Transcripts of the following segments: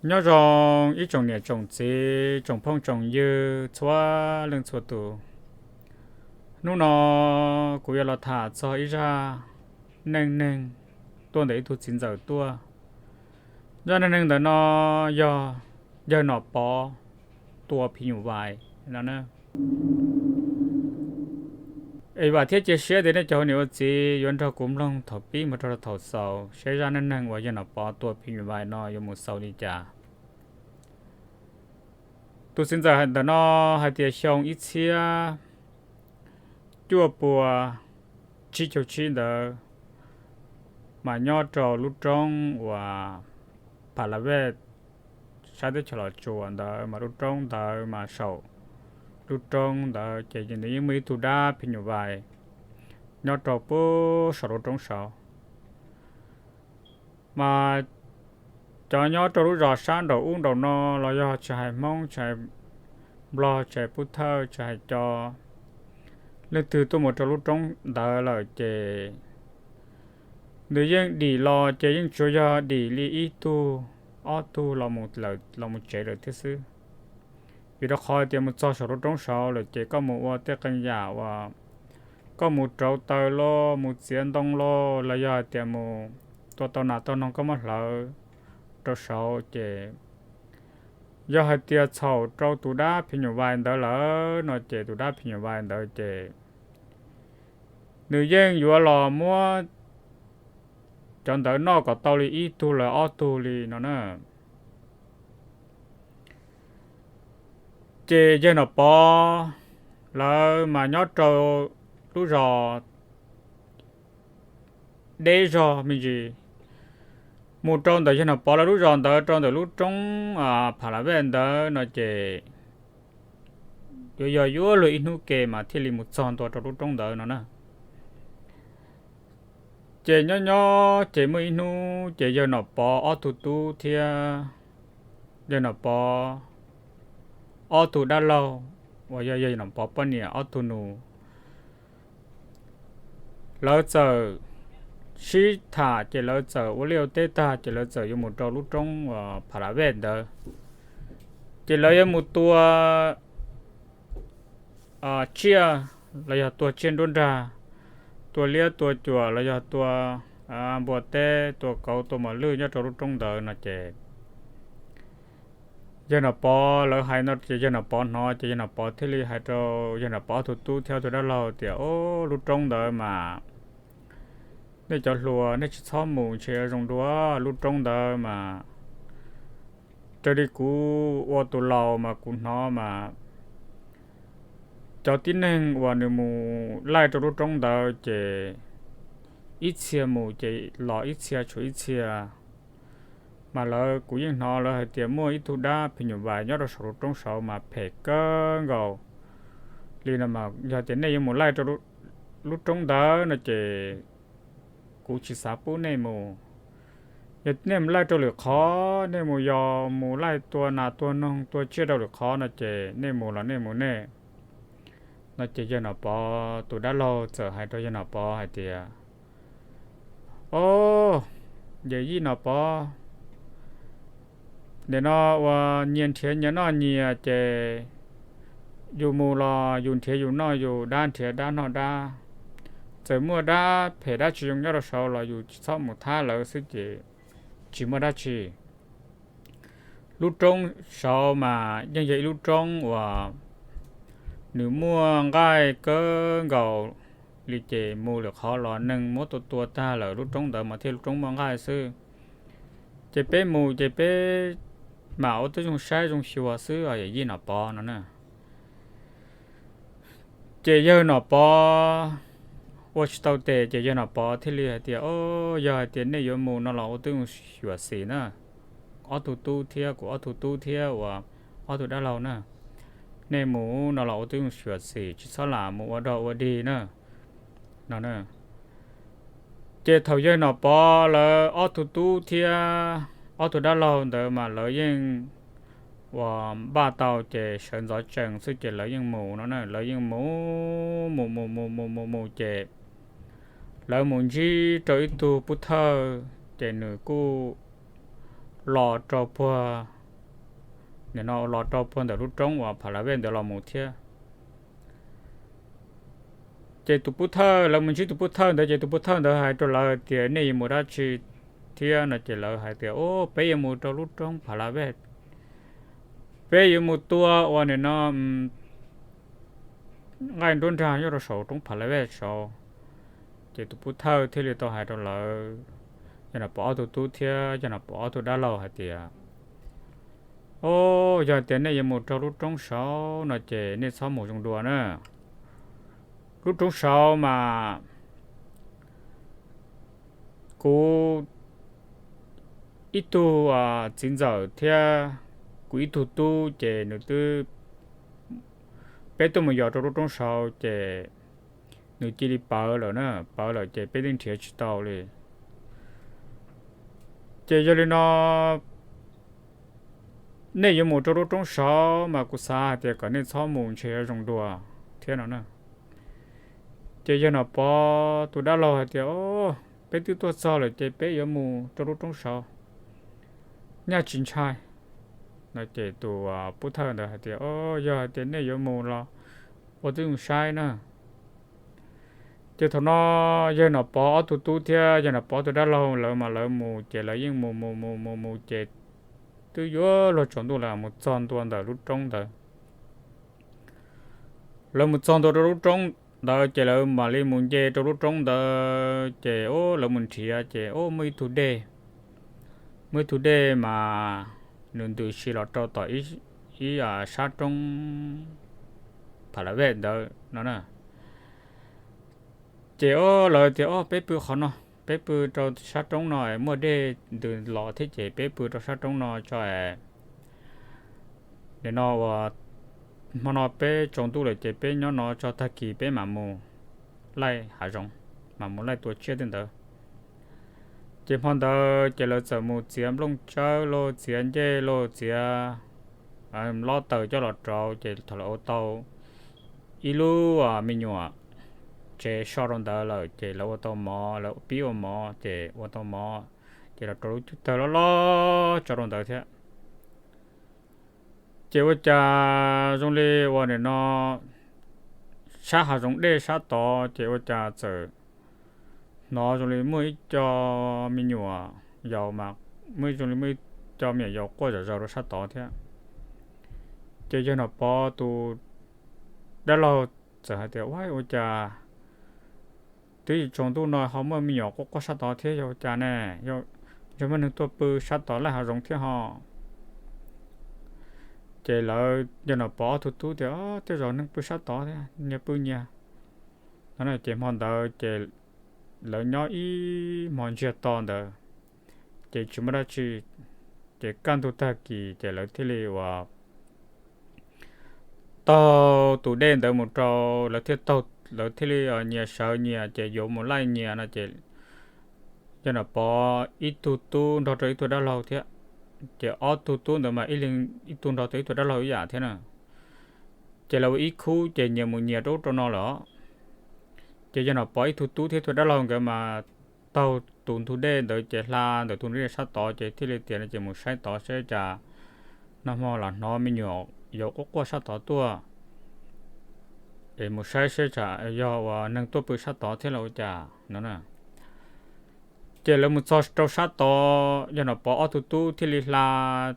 Nyob zoo ib tsoom niam tsoom txiv, tsoom phooj tsoom ywg txhua leej txhua tus. Hnub no kuv yuav los tham txog ib zaj neej neeg tuaj ntawm ib tug txiv ntxawm tuaj. Zaj neej neeg ntawm no yog yawg Nom Pov tua phim nyuj vais no. Es vam thiab cia siab tias nej cov ua niam ua txiv yuav nrog kuv mloog thaum pib mus rau thaum xaus seb zaj neej neeg uas yawg Nom Pov tua phim nyuj vais no yuav mus xaus li cas. Tus txiv ntxawm ntawm no hais tias xyoo ib txhiab cuaj pua tsib caug tsib ntawd mas nyob rau lub roob uas Pha La Vej sab teb chaws Los Tsuas ntawd, mas lub roob ntawd mas saum lub roob ntawd ces nws yeej muaj ib tug dab phim nyuj vais nyob rau puag saum lub roob saud. Mas cov nyob rau lub zos sab nraum ub nraum no los yog tsis hais Hmoob, tsis hais Nplog, tsis hais Pub Thawj, tsis hais cov leej twg tuaj mus rau lub roob ntawd lawm ces nws yeej dim los ces yeej tsuas yog dim li ib tug ob tug los mus tsev lawm thiab xwb. Vim rau qhov tias mus txog saum lub roob saud lawm ces koj mus ua tej qee yam uas koj mus rauv taws los mus txiav ntoo los los yog hais tias mus tua tau nas tau noog koj muab hlawv rau saud ces yog hais tias txhaum rau tus dab phim nyuj vais ntawd lawm no ces tus dab phim nyuj vais ntawd ces nws yeej yuav los muab cov ntawd noj kom tau li ib tug los ob tug li no na. Ces yawg Nom Pov lawv mas nyob rau lub zos deb zog me ntsis, mus rau ntawm yawg Nom Pov lawv lub zos ntawd rau ntawm lub roob Pha La Vej ntawd no ces yuav yog yuav luag ib hnub ke mas thiaj li mus txog ntua rau lub roob ntawd no na. Ces nyob nyob ces muaj ib hnub ces yawg Nom Pov ob tug tub thiab yawg Nom Pov ob tug dab laug uas yog yawg Nom Pov poj niam ob tug nus, lawv txawm sib tham ces lawv txawm ua liaj ua teb tag ces lawv txawm yuav mus rau lub roob uas Pha La Vej ntawd. Ces lawv yuav mus tua tsiaj los yog tua tsiaj nruab nrag, tua liab tua cuam los yog tua npua teb, tua kauv tua mos lwj nyob rau lub roob ntawd no ces yawg Nom Pov lawv hais no ces yawg Nom Pov hnov ces yawg Nom Pov thiaj li hais rau yawg Nom Pov ob tug tub thiab ob tug dab laug tias, Au, lub roob ntawd mas nej cov hluas nej tsis txhob mus ntshe yuav zoo dua. Lub roob ntawd mas raws li kuv ua tus laus mas kuv hnov mas cov tib neeg uas nws mus laij rau lub roob ntawd ces ib txhia mus ces los ib txhia tshuav ib txhia. Mas lawv, kuv yeej hnov lawv hais tias muaj ib tug dab phim nyuj vais nyob rau saum lub roob saud mas phem kawg nkaus li no mas yog tias nej yuav mus laij rau lub roob ntawd no ces kuv tsis xav pub nej mus. Yog nej mus laij rau lwm qhov, nej mus yos mus laij tua nas tua noog tua tsiaj rau lwm qhov no ces nej mus los nej mus nej. No ces yawg Nom Pov tus dab laug txawm hais rau yawg Nom Pov hais tias, Au, yawm yij Nom Pov, nim no uas nyias nrhiav nyias noj nyias ces yus mus los yus nrhiav yus noj, yus dab nrhiav dab noj dab. Txawm muaj dab phem dab tsis zoo nyob rau saud los yus tsis txhob mus thab lawv xwb ces tsis muaj dab tsi. Lub roob saud mas yeej yog ib lub roob uas nws muaj nqaij kawg nkaus li ces mus lwm qhov los neeg muab tua tua tag lawm lub roob ntawd mas thiaj lub roob muaj nqaij xwb. Ces peb mus ces peb mam ua tib zoo saib zoo xyuas xwb os yawm yij Nom Pov no na. Ces yawg Nom Pov ua tsis tau tes ces yawg Nom Pov thiaj li hais tias, Au, yog hais tias nej yuav mus no los ua tib zoo xyuam xim na, ob tug tub thiab kuv ob tug tub thiab uas ob tug dab laug na, nej mus no los ua tib zoo xyuam xim tsis txhob lam mus ua dog ua dig na, no. Ces thaum yawg Nom Pov lawv ob tug tub thiab ob tug dab laug ntawd mas lawv yeej uas npaj tau ces sawv ntxov tsees xwb ces lawv yeej mus no na, lawv yeej mus mus mus mus mus mus mus ces lawv mus ntsib rau ib tug pub thawj ces nws kuj los rau puag, nim no los rau puag ntawm lub roob uas Pha La Vej ntawd los mus thiab. Ces tus pub thawj, lawv mus ntsib tus pub thawj ntawd ces tus pub thawj ntawd hais rau lawv tias nej yuav mus dab tsi thiab no ces lawv hais tias o, peb yuav mus rau lub roob Pha La Vej, peb yuav mus tua uas nim no nqaij nruab nrag nyob rau saum roob Pha La Vej saud. Ces tus pub thawj thiaj li tau hais rau lawv, yog Nom Pov ob tug tub thiab yog Nom Pov ob tug dab laug hais tias o, yog tias nej yuav mus rau lub roob saud no ces nej txhob mus zoo dua na. Lub roob saud mas kuv ib tug txiv ntxawm thiab kuv ib tug tub ces nws twb, peb twb mus yos rau lub roob saud ces nws cia li pawv lawm na, pawv lawm ces peb twb nrhiav tsis tau li. Ces yog li no nej yuav mus rau lub roob saud mas kuv xav hais tias kom nej txhob mus ntshe yuav zoo dua thiab no na. Ces yog Nom Pov tus dab laug hais tias o, peb twb tuaj txog lawm ces peb yuav mus rau lub roob saud, nyaj tsis ntshai no ces tus pub thawj ntawd hais tias o, yog hais tias nej yuav mus los ua tib zoo saib na. Ces thaum no yawg Nom Pov ob tug tub thiab yawg Nom Pov tus dab laug lawv mas lawv mus ces lawv yeej mus mus mus mus mus ces twb yuav luag tsaus ntuj lawm mus txog ntua ntawm lub roob ntawd. Lawv mus txog ntua rau lub roob ntawd ces lawv mam li mus nce rau lub roob ntawd ces o, lawv mus nrhiav ces o, muaj ib tug dej, muaj ib tug dej mas nws ntws si los rau tom ib sab roob Pha La Vej ntawd no na. Ces o, lawv tias o, peb pw qhov no, peb pw rau sab roob no muaj dej ntws los thiab ces peb pw rau sab roob no tso es nim no uas hmo no peb tsaus ntuj lawm ces peb nyob no tso, tag kis peb mam mus laij hav zoov, mam mus laij tua tsiaj tej ntawd. Ces hmo ntawd ces lawv txawm mus txiav nplooj tsawb los txiav ncej los txiav lob taws coj los rauv ces thaum lawv ua tau ib lub me nyuam tsev so rau ntawd lawm ces lawv ua tau mov, lawv pib ua mov ces ua tau mov ces los rau lub cub tawg loj loj tso rau ntawd thiab. Ces ua cas zoo li uas nim no sab hav zoov dej sab tod ces ua cas txawm hnov zoo li muaj ib co me nyuam yaus mas, muaj zoo li muaj ib co me nyuam yaus quaj zom zaws rau sab tod thiab. Ces yawg Nom Pov tus dab laug txawm hais tias ua, ua cas twb tsaus ntuj no ho muaj me nyuam quaj quaj sab tod thiab yog ua cas ne? Yog muaj neeg tuaj pw sab tod laij hav zoov thiab ho. Ces lawv yawg Nom Pov ob tug tub tias tej zaum neeg pw sab tod thiab, nyias pw nyias no. Ces hmo ntawd ces lawv nyob ib hmo ntsiag to ntawd ces tsis muaj dab tsi. Ces kaj ntug tag kis ces lawv thiaj li uas taug tus dej ntawd mus rau, lawv thiaj taug, lawv thiaj li nyias sawv nyias ces yuav mus laij nyias no ces yawg Nom Pov ib tug tub nrog rau ib tug dab laug thiab. Ces ob tug tub ntawd mas ib leeg ib tug nrog rau ib tug dab laug ib yam thiab na. Ces lawv ua ib khub ces nyias mus nyias rau ub rau no lawm. Ces yawg Nom Pov ib tug tub thiab ib tug dab laug nkawd mas taug tus ntug dej ntawd ces hla ntawm tus ntug dej sab tod ces thiaj li tias no ces mus saib tod saib cas nag hmo los hnov me nyuam yaus quaj quaj sab tod tuaj, es mus saib saib tsam yog uas neeg tuaj pw sab tod thiab los ua cas no na. Ces lawv mus txog rau sab tod, yawg Nom Pov ob tug tub thiaj li hla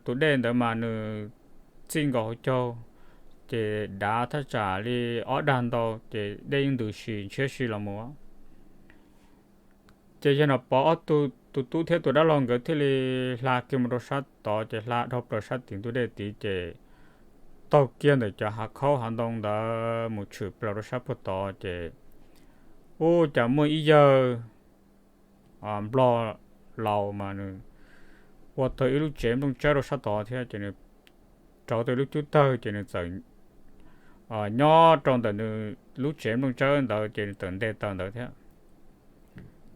tus dej ntawd mas nws txij nkaus hauv caug, ces dav thaj tsam li ob dag ntau, ces dej yeej ntws si ntshiab si los mus. Ces yawg Nom Pov ob tug, tus tub thiab tus dab laug nkawd thiaj li hla kiag mus rau sab tod, ces hla dhau plaws sab tim ntug dej tid, ces taug kiag ntawm cov hav khaub hav ntoo ntawd mus tshwm plaws rau sab puag tod, ces ua cas muaj ib yawg nplog laus mas nws ua tau ib lub tsev nplooj tsawb rau sab tod thiab, ces nws rauv tau ib lub cub tawg, ces nws txawm nyob rau ntawm nws lub tsev nplooj tsawb ntawd, ces nws txawm nte taws ntawd thiab.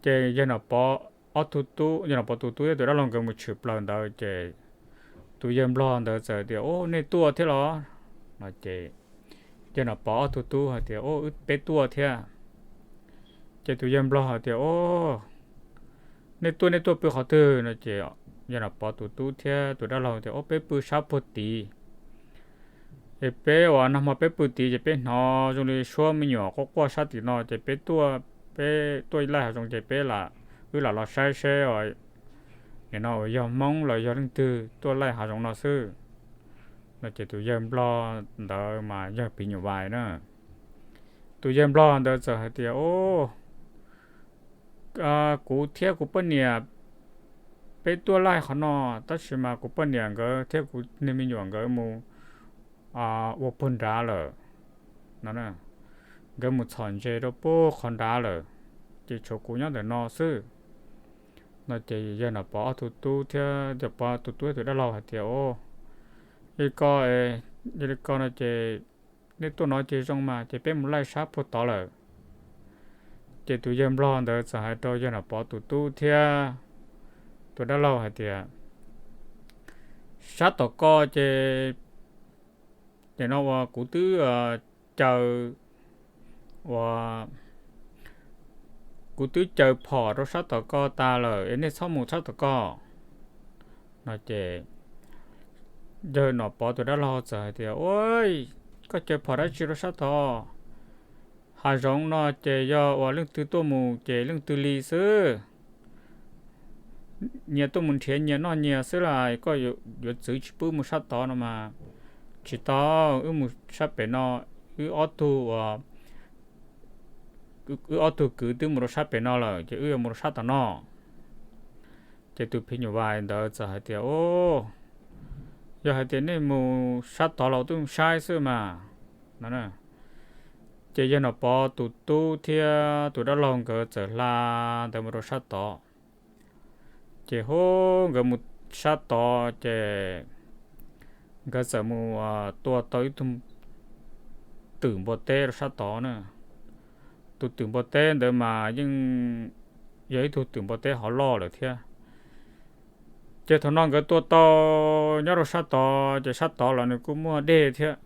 Ces yawg Nom Pov ob tug tub, yawg Nom Pov tus tub thiab tus dab laug nkawd mus tshwm plaws ntawd, ces tus yawg nplog ntawd txawm tias, Ub, nej tuaj thiab los? No ces yawg Nom Pov ob tug tub hais tias, Ub, peb tuaj thiab. Ces tus yawg nplog hais tias, Ub, nej tuaj, nej tuaj pw qhov twg? No ces yawg Nom Pov tus tub thiab tus dab laug tias, Ub, peb pw sab puag tid, es peb uas nag hmo peb pw tid ces peb hnov zoo li suab me nyuam quaj quaj sab tim no ces peb tuaj, peb tuaj laij hav zoov ces peb lam, wb lam los saib seb nim no uas yog Hmoob los yog leej twg tuaj laij hav zoov no xwb. No ces tus yawg Nplog ntawd mas yog phim nyuj vais na. Tus yawg Nplog ntawd txawm hais tias, Ub, kuv thiab kuv poj niam peb tuaj laij qhov no, tab sis mas kuv poj niam nkawd thiab kuv niag me nyuam nkawd mus ua puag nrad lawm no. Nkawd mus txhom ntses rau puag qhov nrad lawm, ces tshuav kuv nyob ntawm no xwb. No ces yawg Nom Pov ob tug tub thiab yawg Nom Pov tus tub tus dab laug hais tias, Ub, yog li ko, yog li ko no ces nej tuaj no ces zoo mas, ces peb mus laij sab puag tod lawm. Ces tus yawg Nplog ntawd txawm hais rau yawg Nom Pov tus tub thiab tus dab laug hais tias, Sab tom ko ces nim no uas kuv twb caw, uas kuv twb caw phom rau sab tom ko tas lawm es nej txhob mus sab tom ko. No ces yawg Nom Pov tus dab laug txawm hais tias, Ua, koj caw phom dab tsi rau sab tod? Hav zoov no ces yog uas leej twg tuaj mus ces leej twg li xwb. Nyias tuaj mus nrhiav nyias noj nyias xwb las, koj yuav txwv tsis pub mus sab tod no mas tsis tau. Wb mus sab pem no, wb ob tug uas, wb ob tug kwv twb mus rau sab pem no lawm ces wb yuav mus rau sab tom no. Ces tus phim nyuj vais ntawd txawm hais tias, Ub, yog hais tias nej mus sab tod los twb saib xwb mas. No ces yawg Nom Pov tus tub thiab tus dab laug nkawd txawm hla ntawd mus rau sab tod. Ces hu, nkawd mus sab tod ces nkawd txawm mus tua tau ib tug twm npua teb rau sab tod na. Tus twm npua teb ntawd mas yeej yog ib tug twm npua teb hov loj lawm thiab. Ces thaum no nkawd tua tau nyob rau sab tod ces sab tod los nws kuj muaj dej thiab.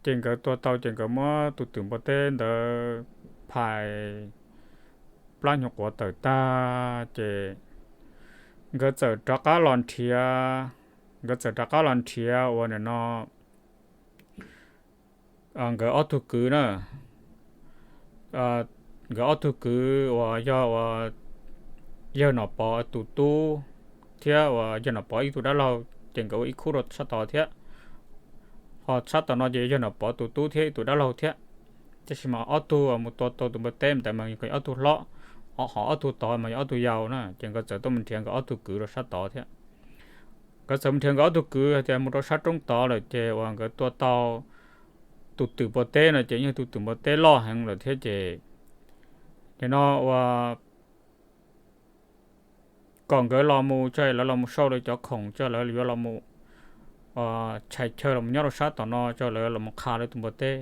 Ces nkawd tua tau ces nkawd muab tus twm npua teb ntawd phais plab nyuv quav tawm tag ces nkawd txawm rov qab los nrhiav, nkawd txawm rov qab los nrhiav uas nim no nkawd ob tug kwv na. Nkawd ob tug kwv uas yog uas yawg Nom Pov tus tub thiab uas yawg Nom Pov ib tug dab laug ces nkawd ua ib khub rau sab tod thiab. Ho sab tom no ces yawg Nom Pov tus tub thiab ib tug dab laug thiab. Tab sis mas ob tug mus tua tau tus npua teb ntawd mas yog ob tug hlob, ho ob tug tod mas yog ob tug yau na, ces nkawd txawm tuaj mus nrhiav nkawd ob tug kwv rau sab tod thiab. Nkawd txawm mus nrhiav nkawd ob tug kwv hais tias mus rau sab roob tod lawm ces uas nkawd tua tau tus twm npua teb no ces yog tus twm npua teb loj heev lawm thiab ces nim no uas kom nkawd los mus tso, lawv los mus sau lawv cov khoom tso, lawv yuav los mus tshais chaw los nyob rau sab tom no tso, lawv los qha lawv tus npua teb.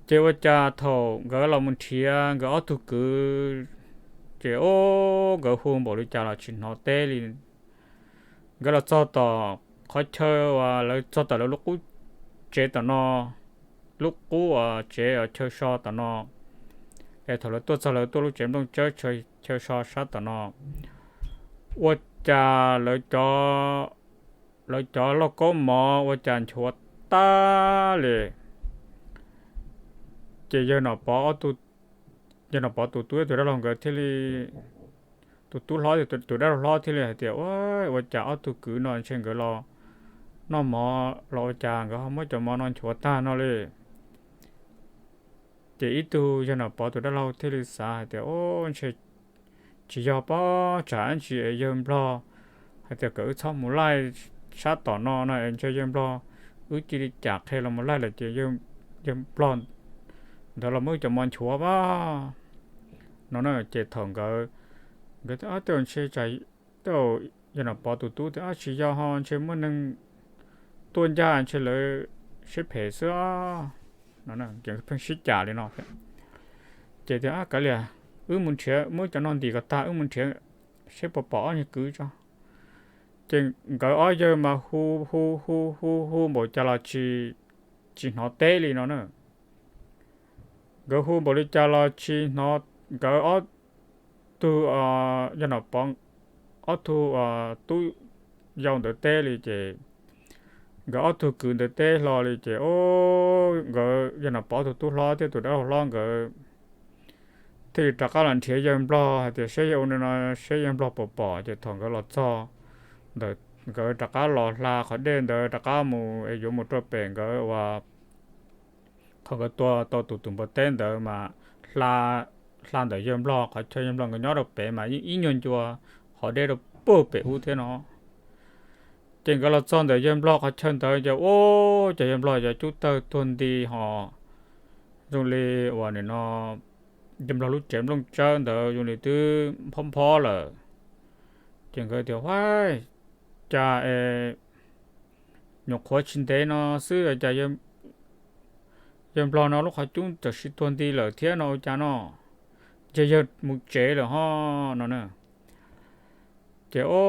Ces ua cas thaum nkawd los mus nrhiav nkawd ob tug kwv ces ub, nkawd hu npaum li cas los tsis hnov teb li. Nkawd los txog tom qhov chaw uas lawv txog tom lawv lub qub tsev tom no, lub qub uas tsev uas chaw so tom no, es thaum lawv tuaj txog lawv tuaj lub tsev nplooj tsawb chaw so sab tom no, ua cas lawv cov, lawv cov lauj kaub mov ua cas nchuav tag li. Ces yawg Nom Pov ob tug, yawg Nom Pov tus tub thiab tus dab laug nkawd thiaj li, tus tub hlob, tus dab laug hlob thiaj li hais tias, Ua, ua cas ob tug kwv no ntshe nkawd los noj mov los ua cas nkawd ho muab cov mov no nchuav tag no li? Ces ib tug yawg Nom Pov tus dab laug thiaj li xav hais tias, Ub, ntshe tsis yog pob tsam dab tsi es yawg Nplog hais tias kom wb txhob mus laij sab tom no no es ntshe yawg Nplog, wb cia li cam qhia los mus laij lawm ces yawg Nplog ntawd los muab wb cov mov nchuav pab no na. Ces thaum nkawd, nkawd tej ntshe, tej yawg Nom Pov tus tub tias, Ab, tsis yog ho ntshe muaj neeg tuaj ncaj ntshe lawv siab phem xwb no, pheej sib cam li no. Ces tias, Ab, kav liam, wb mus nrhiav, muab cov no ntim kom tag wb mus nrhiav seb puas pom ob niag kwv tso. Ces nkawd ob yawg mas hu hu hu hu hu npaum cas los tsis, tsis hnov teb li no na. Nkawd hu npaum li cas los tsis hnov, nkawd ob tug, yawg Nom Pov ob tug tub yau ntawd teb li ces nkawd ob tug kwv ntawd teb hlo li ces o, nkawd yawg Nom Pov tus tub hlob thiab tus dab laug hlob nkawd thiaj li rov qab los nrhiav yawg nplog hais tias saib yawg ua no, saib yawg nplog puas pom. Ces thaum nkawd los txog ntawm, nkawd rov qab los hla qhov dej ntawd rov qab mus es yuav mus rau pem nkawd uas qhov nkawd tua tau tus tus npua teb ntawd mas hla ntawm yawg nplog qhov chaw, yawg nplog nkawd nyob rau pem mas yeej ib nyuag ncua hauv dej rau puag pem ub thiab no. Ces nkawd los txog ntawm yawg nplog qhov chaw ntawd ces ua cas yawg nplog cov cub tawg tuag nti ho zoo li uas nim no yawg nplog lub tsev nplooj tsawb ntawd zoo li twb nphob nphob lawm. Ces nkawd tias, Huab, cas es nyuam qhuav tsis ntev no xwb cas yawg nplog no lub qhov cub tam sim tuag nti lawm thiab no ua cas no, ces yawg mus tsev lawm ho no na. Ces o,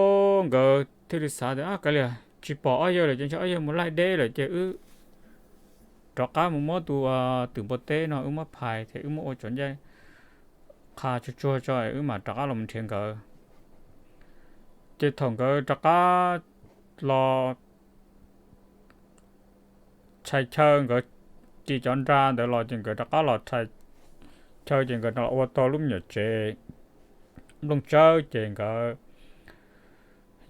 nkawd thiaj li xav tias, Kav liam, tsis pom ob yawg lawm ces ntshe ob yawg mus laij deb lawm ces wb rov qab mus muab tus twm npua teb no wb muab phais thiab wb muab ua cov ncaij qha tsuag tsuag tso wb mam rov qab los nrhiav nkawd. Ces thaum nkawd rov qab los tshais chaw, nkawd ci cov nra ntawd los ces nkawd rov qab los tshais chaw ces nkawd ua tau lub me nyuam tsev nplooj tsawb ces nkawd,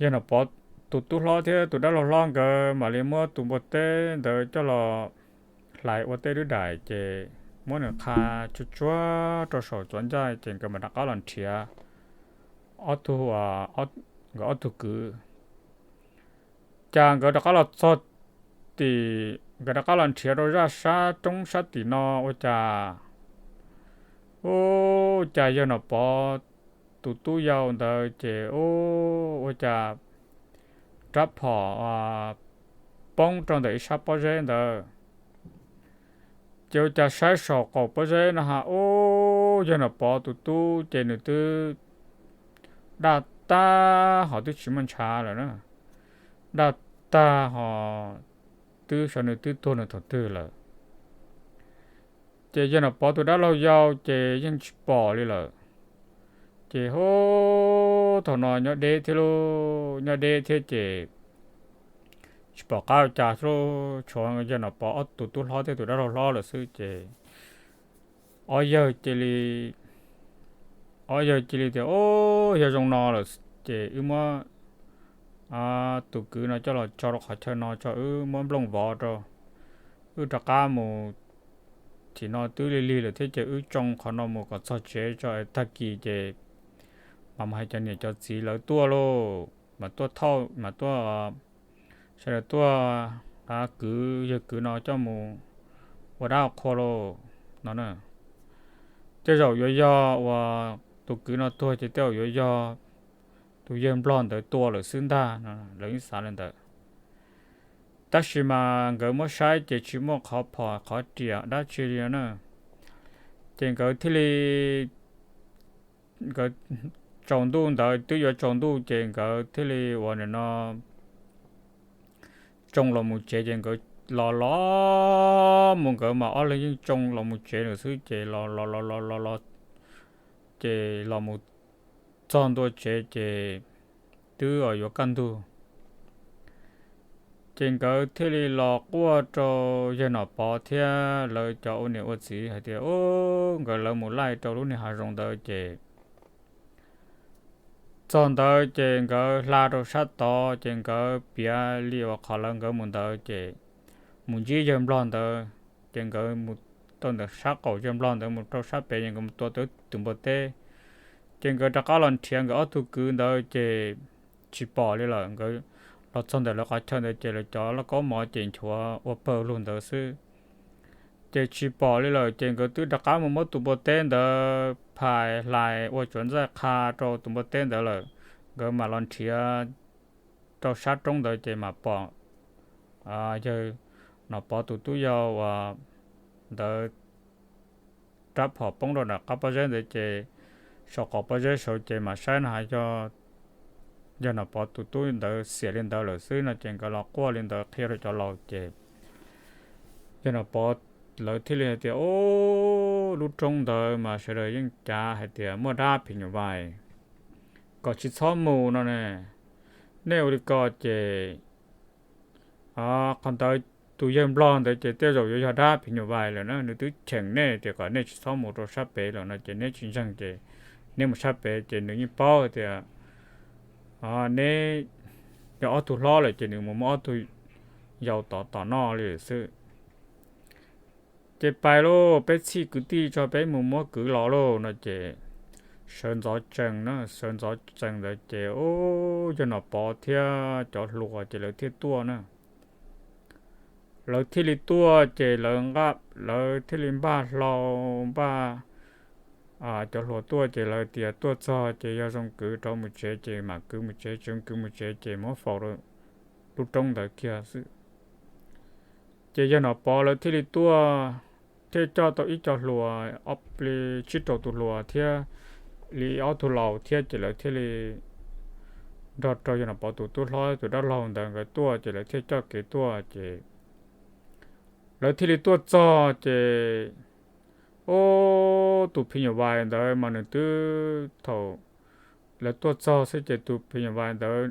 yawg Nom Pov tus tub hlob thiab tus dab laug hlob nkawd mam li muab tus npua teb ntawd coj los hlais ua tej lub daim ces muab nws qha tsuag tsuag rau saum cov ncaij ces nkawd mam rov qab los nrhiav ob tug, nkawd ob tug kwv. Cas nkawd rov qab los txog tim, nkawd rov qab los nrhiav rau zaj sab roob sab tim no ua cas, u, cas yawg Nom Pov tus tub yau ntawd ces u, ua cas rab phom poob rau ntawm ib sab pob zeb ntawd. Ces ua cas saib saum qaum pob zeb no ha, u, yawg Nom Pov tus tub ces nws twb daj tag ho twb tsis muaj ntshav lawm na, daj tag ho twb xyov nws twb tuag nws thaum twg lawm. Ces yawg Nom Pov tus dab laug yau ces yeej tsis pom li lawm. Ces hu, thaum no nyob deb thiab lauj, nyob deb thiab ces tsis pom qab ua cas xwb lauj, tshuav yawg Nom Pov ob tus tub hlob thiab tus dab laug hlob lawm xwb ces ob yawg cia li, ob yawg cia li tias, O, yog zoo no lawm ces wb muab tus kwv no coj los tso rau qhov chaw no tso, wb muab nplooj vov rau, wb rov qab mus. Tim no twb lig lig lawm thiab ces wb tsoo qhov no mus kom txog tsev tso es tag kis ces mam mus hais cov niam cov txiv lawv tuaj lauj, mas tuaj thauj mas tuaj, sawv daws tuaj kwv yawg kwv no coj mus ua dab ua qhua lauj no na. Tej zaum yuav yog uas tus kwv no tuag ces tej zaum yuav yog tus yawg nplog ntawd tua lawm xwb ntag no, lawv yeej xav li ntawd. Tab sis mas nkawd muab saib ces tsis muaj qhov phom qhov riam dab tsi li no na. Ces nkawd thiaj li, nkawd tsaus ntuj ntawd twb yuav tsaus ntuj ces nkawd thiaj li uas nim no tsoo los mus tsev ces nkawd los los mus, nkawd mas ob leeg yeej tsoo los mus tsev lawm xwb ces los los los los los los ces los mus txog ntua tsev ces twb yuav kaj ntug. Ces nkawd thiaj li los quaj rau yawg Nom Pov thiab lawv cov ua niam ua txiv hais tias, u, nkawd lawv mus laij rau lub niag hav zoov ntawd ces txog ntawd ces nkawd hla rau sab tod ces nkawd piav li uas qhov lawv nkawd mus ntawd ces mus ntsib yawg nplog ntawd ces nkawd mus tau ntawm sab qaum yawg nplog ntawd mus rau sab pem ces nkawd mus tua tau tus npua teb. Ces nkawd rov qab los nrhiav nkawd ob tug kwv ntawd ces tsis pom li lawm. Nkawd los txog ntawm lawv qhov chaw ntawd ces lawv cov lauj kaub mov ces nchuav ua pawg lug ntawd xwb. Ces tsis pom li lawm ces nkawd twb rov qab mus muab tus npua teb ntawd phais hlais ua cuav ntxaij qha rau tus npua teb ntawd lawm. Nkawd mam los nrhiav rau sab roob ntawd ces mam pom yawg Nom Pov tus tub yau uas ntawd rab phom poob rau nram qab pob zeb ntawd ces saum qaum pob zeb saud ces mam saib no has yog yawg Nom Pov tus tub ntawd xiam li ntawd lawm xwb no ces nkawd los quaj li ntawd qhia rau cov laus ces yawg Nom Pov lawv thiaj li hais tias, o, lub roob ntawd mas sawv daws yeej cav hais tias muaj dab phim nyuj vais, kom tsis txhob mus no ne. Nej ua li ko ces qhov ntawd tus yawg nplog ntawd ces tej zaum yuav yog dab phim nyuj vais lawm na, nws twb cheem nej tias kom nej tsis txhob mus rau sab pem lawm no ces neb tsis ntseeg ces neb mus sab pem ces nws yeej paub tias neb yog ob tug hlob lawm ces nws mus muab ob tug yau tod tom noj li xwb. Ces pais lauj, peb txhij kwv tij tso peb mus muab kwv los lauj no ces sawv ntxov tsees na, sawv ntxov tsees ntawd ces yawg Nom Pov thiab cov hluas ces lawv thiaj tuaj na. Lawv thiaj li tuaj ces lawv nqa, lawv thiaj li npaj hlau, npaj cov hluas tuaj ces lawv tias tuaj txog ces yog zoo kwv rov mus tsev ces mam kwv mus tsev, tsis zoo kwv mus tsev ces muab faus lub roob ntawd kiag xwb. Ces yawg Nom Pov lawv thiaj li tuaj, thiaj coj tau ib co hluas, ob li tsib rau tus hluas thiab li ob tug laus thiab ces lawv thiaj li nrog rau yawg Nom Pov tus tub hlob tus dab laug ntawd nkawd tuaj ces lawv thiaj coj kev tuaj ces lawv thiaj li tuaj txog ces ub, tus phim nyuj vais ntawd mas nws twb, thaum lawv tuaj txog xwb ces tus phim nyuj vais ntawd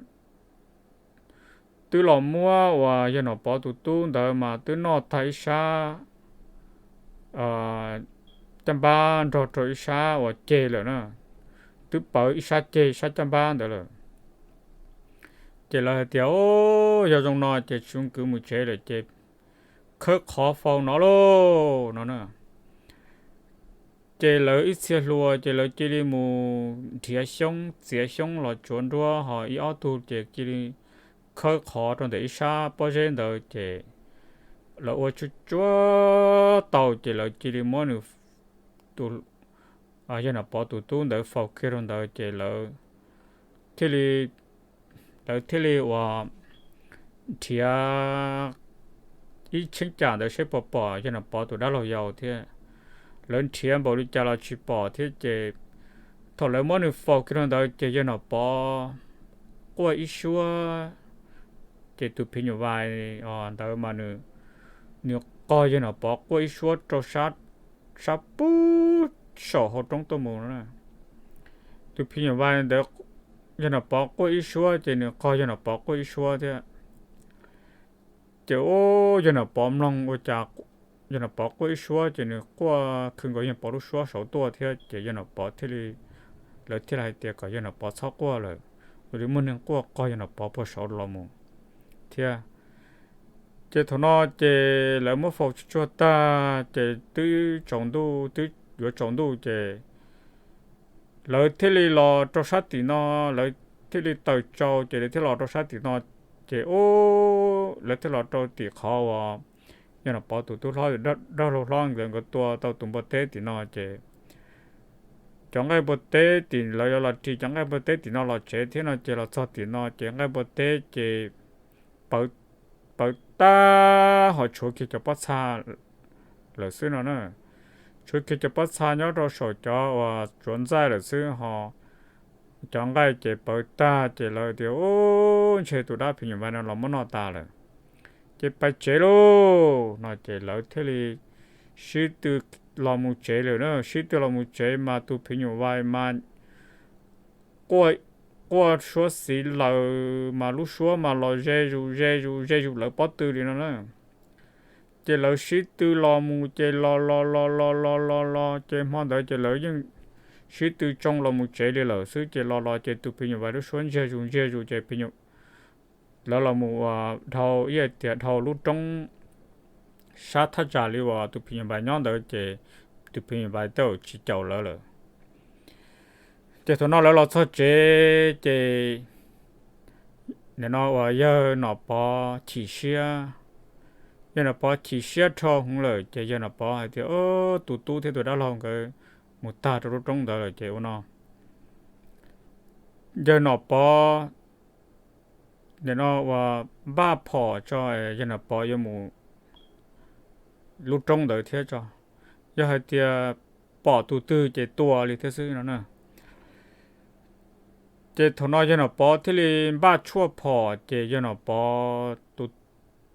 twb los muab uas yawg Nom Pov tus tub ntawd mas twb noj tag ib sab caj npab nrog rau ib sab uas ceg lawm na, twb pawv ib sab ceg sab caj npab ntawd lawm. Ces lawv hais tias, Ub, yog zoo no ces tsis zoo kwv mus tsev lawm ces khawb qhov faus no lauj no na. Ces lawv ib txhia hluas ces lawv cia li mus nrhiav xyoob, txiav xyoob los tsuav nruab, ho ib ob tug ces cia li khawb qhov rau ntawm ib sab pob zeb ntawd ces lawv ua tsuj tsuav tau ces lawv cia li muab nws, tus, yawg Nom Pov tus tub ntawd faus kiag rau ntawd ces lawv thiaj li, lawv thiaj li uas nrhiav ib cheeb tsam ntawd seb puas pom yawg Nom Pov tus dab laug yau thiab. Lawv nrhiav npaum li cas los tsis pom thiab ces thaum lawv muab nws faus kiag rau ntawd ces yawg Nom Pov quaj ib suab, ces tus phim nyuj vais ntawd mas nws, nws qog yawg Nom Pov quaj ib suab rau sab, sab pub saum hauv roob tuaj mus no. Tus phim nyuj vais ntawd, yawg Nom Pov quaj ib suab ces nws qog yawg Nom Pov quaj ib suab thiab. Ces ub, yawg Nom Pov mloog ua cas yawg Nom Pov quaj ib suab ces nws quaj khwv nkaus yawg Nom Pov lub suab saud tuaj thiab ces yawg Nom Pov thiaj li, lawv thiaj li hais tias kom yawg Nom Pov txhob quaj lawm, ua li muaj neeg quaj qog yawg Nom Pov puag saud los mus thiab. Ces thaum no ces lawv muab faus tsuj tsuag tag ces twb tsaus ntuj, twb yuav tsaus ntuj ces lawv thiaj li los rau sab tim no, lawv thiaj li tawm tsau ces lawv thiaj los rau sab tim no. Ces ub, lawv thiaj los rau tim qhov uas yawg Nom Pov tus tub hlob, dab laug hlob nkawd, nkawd tua tau tus npua teb tim no ces cov nqaij npua teb tim, lawv yuav los ris cov nqaij npua teb tim no los tsev thiab no ces los txog tim no ces nqaij npua teb ces pawv, pawv tag ho tshuav kiag cov pob txha lawm xwb no na. Tshuav kiag cov pob txha nyob rau saum cov uas tsuav ntxaij lawm xwb ho cov nqaij ces pawv tag ces lawv tias, Ub, ntshe tus dab phim nyuj vais no los muab noj tas lawm, ces pais tsev lauj no ces lawv thiaj li sib tw los mus tsev lawm na. Sib tw los mus tsev mas tus phim nyuj vais mas quaj, quaj suab xiv laws mas lub suab mas los ze zus ze zus ze zus lawv pob tw li no na. Ces lawv sib tw los mus ces los los los los los los los ces hmo ntawd ces lawv yeej sib tw tsoo los mus tsev li lawm xwb ces los los ces tus phim nyuj vais lub suab ntsiag zus ntsiag zus ces phim nyuj, lawv los mus uas dhau ib tias dhau lub roob sab thaj tsam li uas tus phim nyuj vais nyob ntawd ces tus phim nyuj vais tej zaum tsis caum lawv lawm. Ces thaum no lawv los txog tsev ces nim no uas yawg Nom Pov chim siab, yawg Nom Pov chim siab rho hwv lawm ces yawg Nom Pov hais tias, Tus tub thiab tus dab laug nkawd mus tag rau lub roob ntawd lawm ces ua no, yawg Nom Pov nim no uas npaj phom tso, yawg Nom Pov yuav mus lub roob ntawd thiab tso, yog hais tias pom tus twg ces tua li thiab xwb no na. Ces thaum no yawg Nom Pov thiaj li npaj tshuaj phom ces yawg Nom Pov tus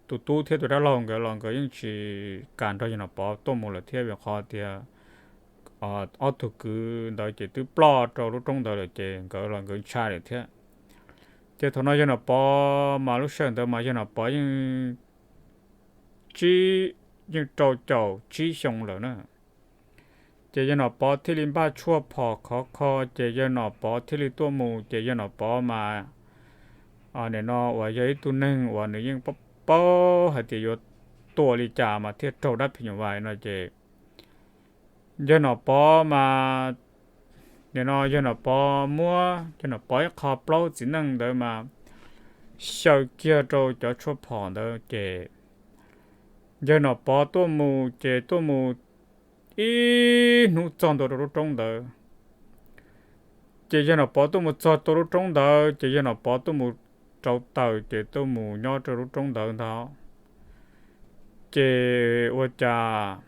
tub thiab tus dab laug nkawd los nkawd yeej tsis kam nrog yawg Nom Pov tuaj mus lawm thiab vim qhov tias ob tug kwv ntawd ces twb ploj rau lub roob ntawd lawm ces nkawd los nkawd ntshai lawm thiab. Ces thaum no yawg Nom Pov mas lub sij hawm ntawd mas yawg Nom Pov yeej tsib, yeej rau caum tsib xyoo lawm na. Ces yawg Nom Pov thiaj li npaj tshuaj phom khov kho, ces yawg Nom Pov thiaj li tuaj mus, ces yawg Nom Pov mas nim no uas yog ib tug neeg uas nws yeej paub hais tias yuav tua li cas mas thiaj raug dab phim nyuj vais no ces yawg Nom Pov mas, nim no yawg Nom Pov muab yawg Nom Pov ib qho plaub txiv neej ntawd mas xyaw kiag rau cov tshuaj phom ntawd ces yawg Nom Pov tuaj mus ces tuaj mus ib hnub txog ntua rau lub roob ntawd. Ces yawg Nom Pov tuaj mus txog rau lub roob ntawd ces yawg Nom Pov tuaj mus rauv taws ces tuaj mus nyob rau lub roob ntawd ntag. Ces ua cas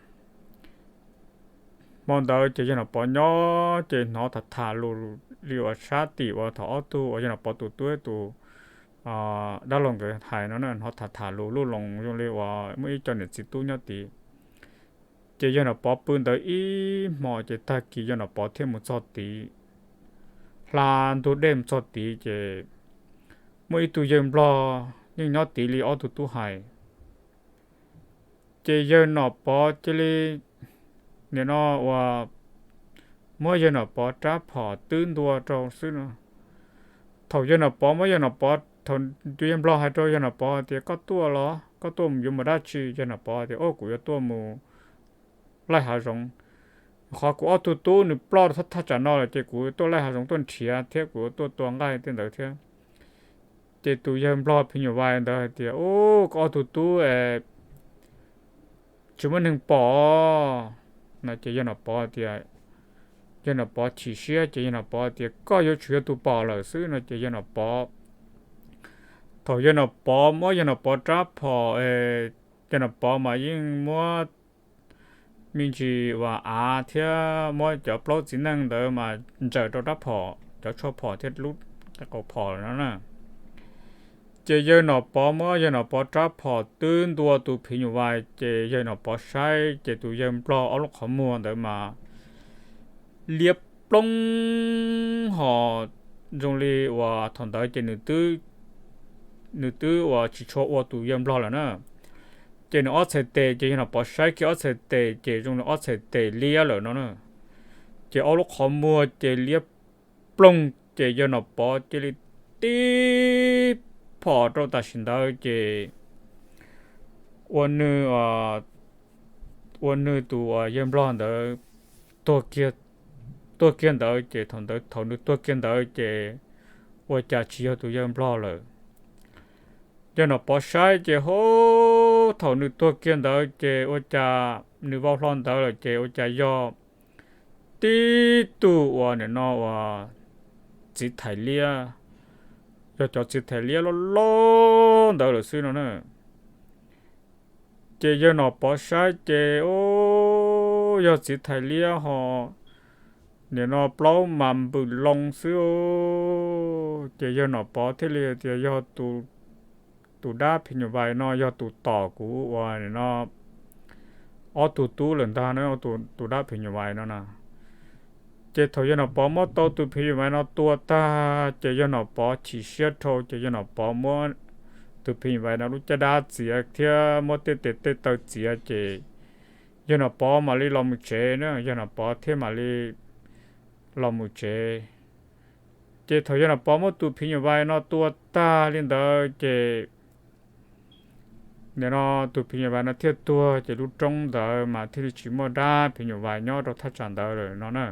hmo ntawd ces yawg Nom Pov nyob ces hnov tham tham lus li uas sab tim uas thaum ob tug uas yawg Nom Pov tus tub tus dab laug nkawd hais no na, hnov tham tham lus luj loos zoo li uas muaj ib co niam txiv tub nyob tid. Ces yawg Nom Pov pw ntawd ib hmo ces tag kis yawg Nom Pov thiaj mus txog tid, hla ntug dej mus txog tid ces muaj ib tug yawg nplog yeej nyob tid li ob tug tub hais. Ces yawg Nom Pov cia li, nim no uas muab yawg Nom Pov rab phom twb ntua rau xwb no. Thaum yawg Nom Pov muab yawg Nom Pov, thaum tus yawg nplog hais rau yawg Nom Pov tias koj tuaj los koj tuaj yuav mus dab tsi, yawg Nom Pov tias o kuv yuav tuaj mus laij hav zoov. Qhov kuv ob tug tub nws ploj rau thaj tsam no lawm ces kuv tuaj laij hav zoov tuaj nrhiav thiab kuv tuaj tua nqaij tej ntawd thiab. Ces tus yawg nplog phim nyuj vais ntawd hais tias u, koj ob tug tub tsis muaj neeg pom no ces yawg Nom Pov tias, yawg Nom Pov chim siab ces yawg Nom Pov tias koj yuav tsum yog tus pom lawm xwb no ces yawg Nom Pov, thaum yawg Nom Pov muab yawg Nom Pov rab phom, yawg Nom Pov mas yeej muab me ntsis uas av thiab muab cov plaub txiv neej ntawd mas ntsaws rau rab phom, cov tshuaj phom thiab lub qau phom no na. Ces yawg Nom Pov muab yawg Nom Pov rab phom twb ntua tus phim nyuj vais ces yawg Nom Pov saib ces tus yawg nplog ob lub qhov muag ntawd mas liab ploog ho zoo li uas thaum ntawd ces nws twb uas tsis tshua ua tus yawg nplog lawm na. Ces nws ob txhais tes ces yawg Nom Pov saib kiag ob txhais tes ces zoo li ob txhais tes liab lawm no na. Ces ob lub qhov muag ces liab ploog ces yawg Nom Pov cia li tib phom rau tam sim ntawd ces ua nws, ua nws tus uas yawg nplog ntawd tuag kiag ntawd ces thaum ntawd thaum nws tuag kiag ntawd ces ua cas tsis yog tus yawg nplog lawm. Yawg Nom Pov saib ces hub thaum nws tuag kiag ntawd ces ua cas nws vau hlo ntawd lawm ces ua cas yog tib tug uas nim no uas txiv thais liab, yog cov txiv thais liab loj loj ntawd lawm xwb no na. Ces yawg Nom Pov saib ces u, yog txiv thais liab ho nim no plaub mas npwm loo xwb. Ces yawg Nom Pov thiaj li tias yog tus dab phim nyuj vais no yog tus tom kuv uas nim no ob tug tub lawm ntag na, tus dab phim nyuj vais no na. Ces thaum yawg Nom Pov muab tau tus phim nyuj vais no tua tag ces yawg Nom Pov chim siab dhau ces yawg Nom Pov muab tus phim nyuj vais no lub caj dab txiav thiab muab tej tes tej taw txiav ces yawg Nom Pov mam li los mus tsev na, yawg Nom Pov thiaj mam li los mus tsev. Ces thaum yawg Nom Pov muab tus phim nyuj vais no tua tag li ntawd ces nim no tus phim nyuj vais no thiaj tuag ces lub roob ntawd mas thiaj li tsis muaj dab phim nyuj vais nyob rau thaj tsam ntawd lawm no na.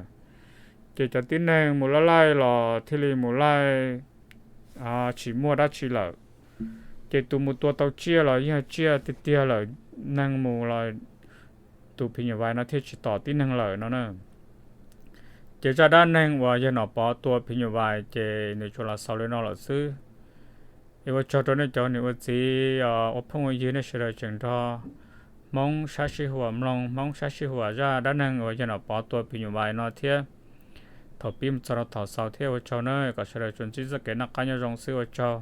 Ces cov tib neeg mus laij laij los thiaj li mus laij tsis muaj dab tsi lawm. Ces tus mus tua tau tsiaj los yeej yog tsiaj tiag tiag lawm, neeg mus los tus phim nyuj vais no thiaj tsis tom tib neeg lawm no na. Ces zaj dab neeg uas yawg Nom Pov tua phim nyuj vais ces nws tsuas los xaus li no lawm xwb. Es ua tsaug rau nej cov niam ua txiv, ua phooj ua ywg nej sawv daws tseem nrog Hmoob sab sij huam mloog, Hmoob sab sij huam zaj dab neeg uas yawg Nom Pov tua phim nyuj vais no thiab. Thaum pib mus txog rau thaum xaus thiab ua tsaug na, kom sawv daws tsuas ntsib txoj kev noj qab nyob zoo xwb, ua tsaug.